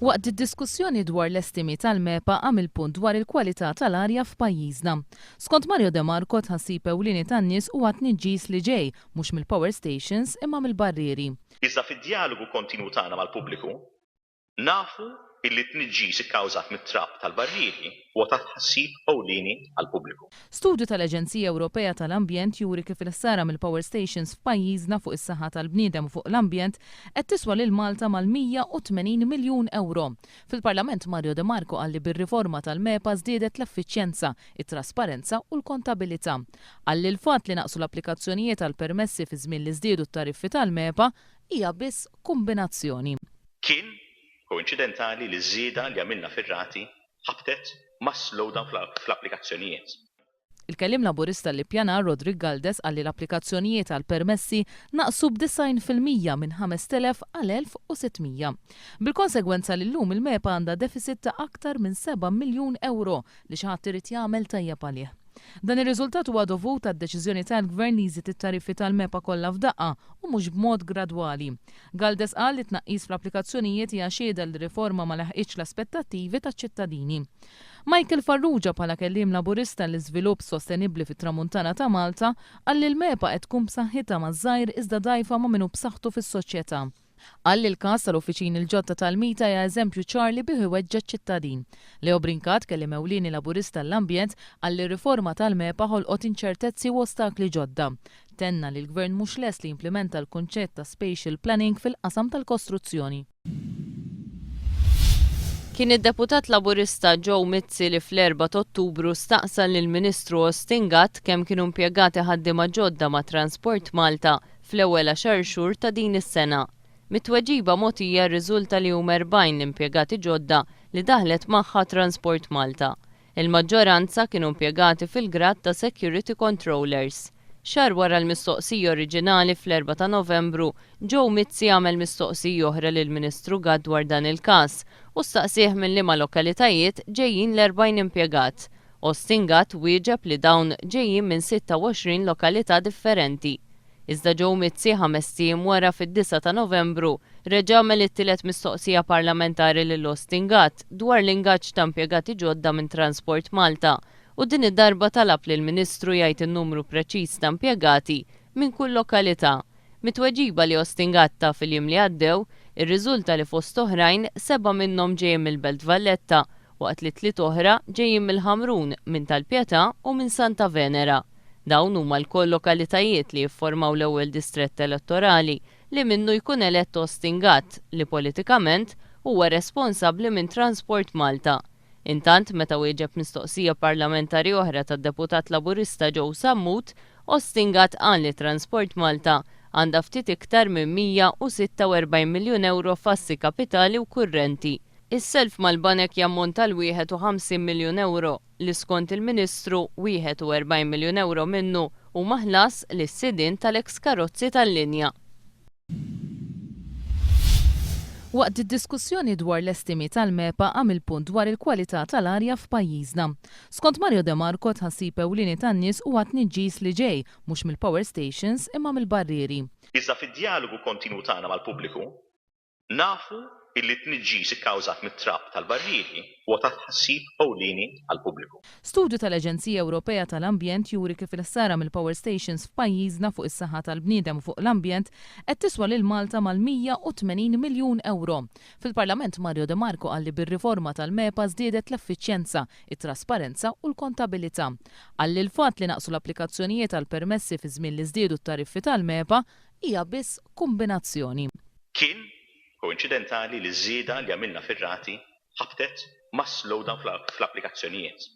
Waqt id-diskussjoni dwar l-estimi tal-MEPA qam il-punt dwar il-kwalità tal-arja f'pajjiżna. Skont Mario De Marco t-tħassib ewlieni tan-nies huwa t-tniġġis li ġej mhux mill-power stations imma mill-barrieri. Iżda fid-djalogu kontinwu tagħna mal-pubbliku, Nafu illi t-tniġġis ikkawżat mit-trab tal-barrieri huwa ta' tħassib ewlieni għall-pubbliku. Studju tal-Aġenzija Ewropea tal-Ambjent juri kif il-ħsara mill-power stations f'pajjiżna fuq is-saħħa tal-bniedem u fuq l-ambjent qed tiswa lil Malta mal-180 miljun ewro. Fil-Parlament Mario de Marco qal li bir-riforma tal-MEPA żdiedet l-effiċjenza, it-trasparenza u l-kontabilità. Qal li l-fatt li naqsu l-applikazzjonijiet għall-permessi fi żmien li żdiedu t-tariffi tal-MEPA hija biss kumbinazzjoni. Kien koinċidentali li ż-żieda li għamilna fir-rati ħabtet mas-slowdown fl-applikazzjonijiet. Il-Kelliem Laburista għall-Ippjanar Roderick Galdes qal li l-applikazzjonijiet għal permessi naqsu b'90% minn 5,000 għal 1,600. Bil-konsegwenza li llum il-MEPA għandha deficit ta' aktar minn seba' miljun ewro li xi ħadd irid jagħmel tajjeb għalih. Dan ir-riżultat huwa dovut għad-deċiżjoni tal-Gvern li jżid it-tariffi tal-MEPA kollha f'daqqa u mhux b'mod gradwali. Galdes qal li t-tnaqqis fl-applikazzjonijiet hija xhieda li r-riforma ma laħqitx l-aspettattivi taċ-ċittadini. Michael Farrugia bħala kelliem Laburista għall-iżvilupp sostenibbli fit-Tramuntana ta' Malta qal li l-MEPA qed tkun b'saħħitha maż-żgħir iżda dgħajfa ma' min hu b'saħħtu fis-soċjetà. Qal li l-każ tal-uffiċini l-ġodda tal-MITA hija eżempju ċar li bih iweġġa' ċ-ċittadin. Leo Brincat, kelliem ewlieni Laburista għall-Ambjent, qal li r-riforma tal-MEPA ħolqot inċertezzi u ostakli ġodda. Tenna li l-Gvern mhux lest li jimplimenta l-kunċett ta' spatial planning fil-qasam tal-kostruzzjoni. Kien id-Deputat Laburista Joe Mizzi li fl-Erbgħa t'Ottubru staqsa lill-Ministru Austin Gatt kemm kienu impjegati ħaddiema ġodda ma' Transport Malta fl-ewwel għaxar xhur ta' din is-sena. Mit-tweġiba mogħtija rriżulta li huma 40 l-impjegati ġodda li daħlet magħha Transport Malta. Il-maġġoranza kienu impjegati fil-grad ta' Security Controllers. Xahar wara l-mistoqsija oriġinali fl-Erbgħa ta' Novembru, Joe Mizzi għamel mistoqsija oħra lill-Ministru Gatt dwar dan il-każ u staqsieh minn liema lokalitajiet ġejjin l-40 impjegat. Austin Gatt wieġeb li dawn ġejjin minn 26 lokalità differenti. Iżda Joe Mizzi ħamest ijiem wara fid-disgħa ta' Novembru reġa' għamel it-tielet mistoqsija parlamentari lil Austin Gatt dwar l-ingaġġ ta' impjegati ġodda minn Transport Malta u din id-darba talab lill-Ministru jgħid in-numru preċiż ta' impjegati minn kull lokalità. Mit-tweġiba li Austin Gatt ta fil-jiem li għaddew, irriżulta li fost oħrajn sebgħa minnhom ġejjin mill-Belt Valletta waqt li tliet oħra ġejjin mill-Ħamrun, minn Tal-Pietà u minn Santa Venera. Dawn huma lkoll lokalitajiet li jifformaw l-ewwel distrett elettorali li minnu jkun elett Austin Gatt li politikament huwa responsabbli minn Transport Malta. Intant, meta wieġeb mistoqsija parlamentari oħra tad-Deputat Laburista Joe Sammut, Austin Gatt qal li Transport Malta għandha ftit iktar minn 146 miljun ewro f'assi kapitali u kurrenti. Is-self mal-banek jammonta għal 51 miljun ewro, li skont il-Ministru, 41 miljun ewro minnu huma ħlas lis-sidien tal-eks karozzi tal-linja. Waqt id-diskussjoni dwar l-estimi tal-MEPA qam il-punt dwar il-kwalità tal-arja f'pajjiżna. Skont Mario De Marco t-tħassib ewlieni tan-nies huwa t-tniġġis li ġej mhux mill-power stations imma mill-barrieri. Iżda fid-djalogu kontinwu tagħna mal-pubbliku, Nafu illi t-tniġġis ikkawżat mit-trab tal-barrieri huwa ta' tħassib ewlieni għall-pubbliku. Studju tal-Aġenzija Ewropea tal-Ambjent juri kif il-ħsara mill-power stations f'pajjiżna fuq is-saħħa tal-bniedem u fuq l-ambjent qed tiswa lil Malta mal-180 miljun ewro. Fil-Parlament Mario de Marco qal li bir-riforma tal-MEPA żdiedet l-effiċjenza, it-trasparenza u l-kontabilità. Qal li l-fatt li naqsu l-applikazzjonijiet għall-permessi fi żmien li żdiedu t-tariffi tal-MEPA hija biss kumbinazzjoni. Kien koinċidentali li ż-żieda li għamilna fir-rati ħabtet mas-slowdown fl-applikazzjonijiet.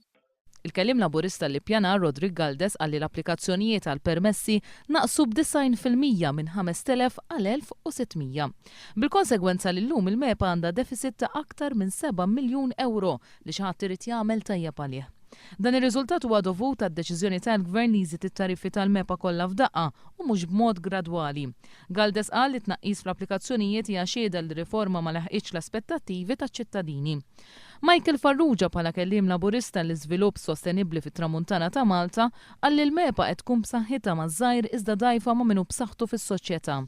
Il-Kelliem Laburista għall-Ippjanar Roderick Galdes qal li l-applikazzjonijiet għal permessi naqsu b'90% minn 5,000 għal 1,600. Bil-konsegwenza li llum il-MEPA għandha deficit ta' aktar minn seba' miljun ewro li xi ħadd irid jagħmel tajjeb għalih. Dan ir-riżultat huwa dovut għad-deċiżjoni tal-Gvern li jżid it-tariffi tal-MEPA kollha f'daqqa u mhux b'mod gradwali. Galdes qal li t-tnaqqis fl-applikazzjonijiet hija xhieda li r-riforma ma laħqitx l-aspettattivi taċ-ċittadini. Michael Farrugia bħala kelliem Laburista għall-iżvilupp sostenibbli fit-Tramuntana ta' Malta qal li l-MEPA qed tkun b'saħħitha maż-żgħir iżda dgħajfa ma' min hu b'saħħtu fis-soċjetà.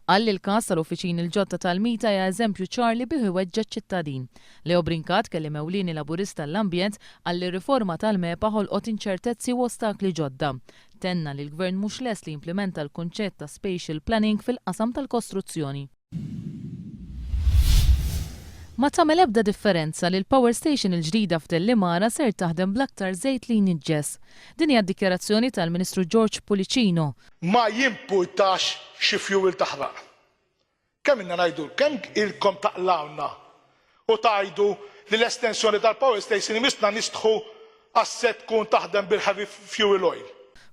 Qal li l-każ tal-uffiċini l-ġodda tal-MITA hija eżempju ċar li bih iweġġa' ċ-ċittadin. Leo Brincat, kelliem ewlieni Laburista għall-Ambjent, qal li r-riforma tal-MEPA ħolqot inċertezzi u ostakli ġodda. Tenna li l-Gvern mhux lest li jimplimenta l-kunċett ta' spatial planning fil-qasam tal-kostruzzjoni. Ma tagħmel ebda differenza li l-power station il-ġdida f'Dellimara ser taħdem bl-aktar żejt li jniġġes. Din hija d-dikjarazzjoni tal-Ministru George Pullicino. Ma jimpurtax xi fuel taħraq. Kemm ilna ngħidu, kemm ilkom taqlgħulna u tgħidu li l-estensjoni tal-power station imissna nistħu għax se tkun taħdem bil-heavy fuel oil.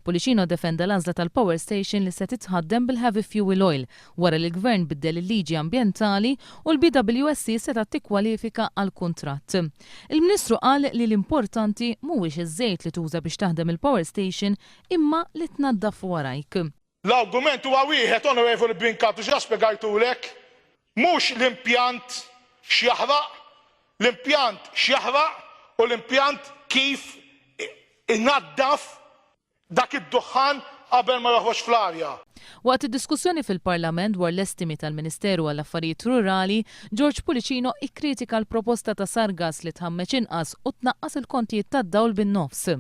Pullicino ddefenda l-għażla tal-power station li se titħaddem bil-heavy fuel oil wara li l-Gvern biddel il-liġi ambjentali u l-BWSC setgħet tikkwalifika għall-kuntratt. Il-Ministru qal li l-importanti mhuwiex iż-żejt li tuża biex taħdem il-power station imma li tnaddaf warajk. L-argument huwa wieħed, Onorevoli Brincat, u ġa spjegajtulek, mhux l-impjant x'jaħraq, l-impjant x'jaħraq u l-impjant kif inaddaf dak id-duħħan qabel ma joħroġ fl-arja. Waqt id-diskussjoni fil-Parlament dwar l-estimi tal-Ministeru għall-Affarijiet Rurali, George Pullicino ikkritika l-proposta ta' Sargas li tħammeġ inqas u tnaqqas il-kontijiet tad-dawl bin-nofs.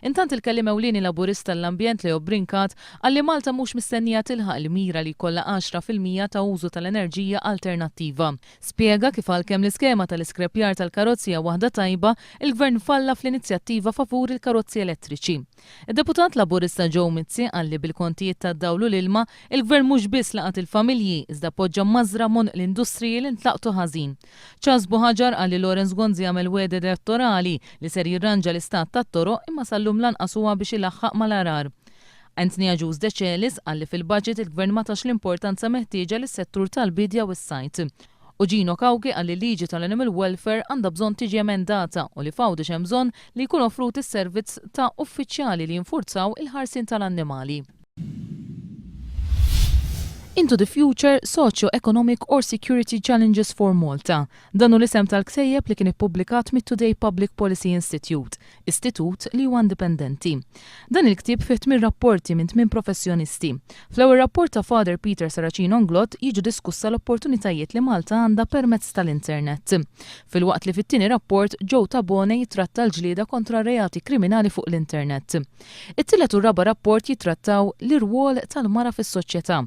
Intant il-kelliem ewlieni Laburista għall-Ambjent Leo Brincat qal li Malta mhux mistennija tilħaq il-mira li jkollha 10% ta' użu tal-enerġija alternattiva. Spjega kif għalkemm l-iskema tal-iskreppjar tal-karozzi hija waħda tajba, il-Gvern falla fl-inizjattiva favur il-karozzi elettriċi. Id-Deputat Laburista Joe Mizzi qal li bil-kontijiet tad-dawl u l-ilma, il-Gvern mhux biss laqat il-familji, iżda poġġa mażra m'għonq l-industriji li ntlaqtu ħażin. Charles Buhagiar qal li Lawrence Gonzi għamel wegħda elettorali li ser jirranġa l-istat tat-toroq imma sal-lum lanqas huwa biex ilaħħaq mal-għarar. Anthony Agius Decelis qal li fil-budget il-Gvern ma tax l-importanza meħtieġa lis-settur tal-biedja u s-sajd. U Gino Cauchi qal li l-liġi tal-animal welfare għandha bżonn tiġi emendata u li f'Għawdex hemm bżonn li jkun offrut is-servizz ta' uffiċjali li jinfurzaw il-ħarsien tal-annimali. Into the Future, Socio-Economic or Security Challenges for Malta. Dan hu l-isem tal-ktejjeb li kien ippubblikat mit-Today Public Policy Institute, istitut li huwa indipendenti. Dan il-ktieb fih tmien rapporti minn tmien professjonisti. Fl-ewwel rapport ta' Father Peter Saracino Nglott jiġu diskussa l-opportunitajiet li Malta għandha permezz tal-internet. Filwaqt li fit-tieni rapport Joe Tabone jittratta l-ġlieda kontra r-reati kriminali fuq l-internet. It-tielet u r-raba' rapport jittrattaw l-irwol tal-mara fis-soċjetà.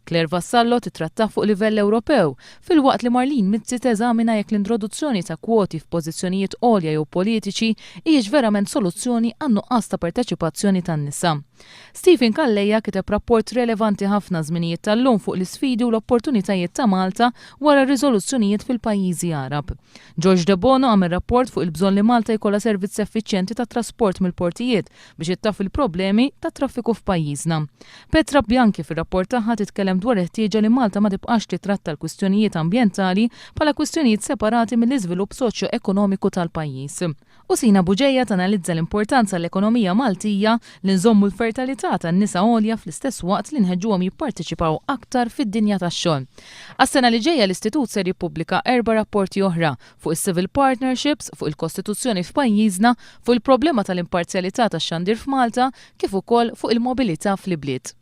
Claire Vassallo tittrattah fuq livell Ewropew, filwaqt li Marlene Mizzi teżamina jekk l-introduzzjoni ta' kwoti f'pożizzjonijiet għolja jew politiċi hijiex verament soluzzjoni għan-nuqqas ta' parteċipazzjoni tan-nisa. Stephen Calleja kiteb rapport relevanti ħafna għaż-żminijiet tal-lum fuq l-isfidi u l-opportunitajiet ta' Malta wara r-riżoluzzjonijiet fil-pajjiżi Għarab. George Debono għamel rapport fuq il-bżonn li Malta jkollha servizz effiċjenti tat-trasport mill-portijiet biex ittaffi l-problemi tat-traffiku f'pajjiżna. Petra Bianchi fir-rapport tagħha titkellem dwar il-ħtieġa li Malta ma tibqax titratta l-kwistjonijiet ambjentali bħala kwistjonijiet separati mill-iżvilupp soċjo-ekonomiku tal-pajjiż. U Sina Bugeja tanalizza l-importanza għall-ekonomija Maltija li nżommu l-fertilità tan-nisa għolja fl-istess waqt li nħeġġuhom jipparteċipaw aktar fid-dinja tax-xogħol. Għas-sena li ġejja l-Istitut ser jippubblika erba' rapporti oħra, fuq is-civil partnerships, fuq il-Kostituzzjoni f'pajjiżna, fuq il-problema tal-imparzjalità tax-xandir f'Malta, kif ukoll fuq il-mobilità fl-ibliet.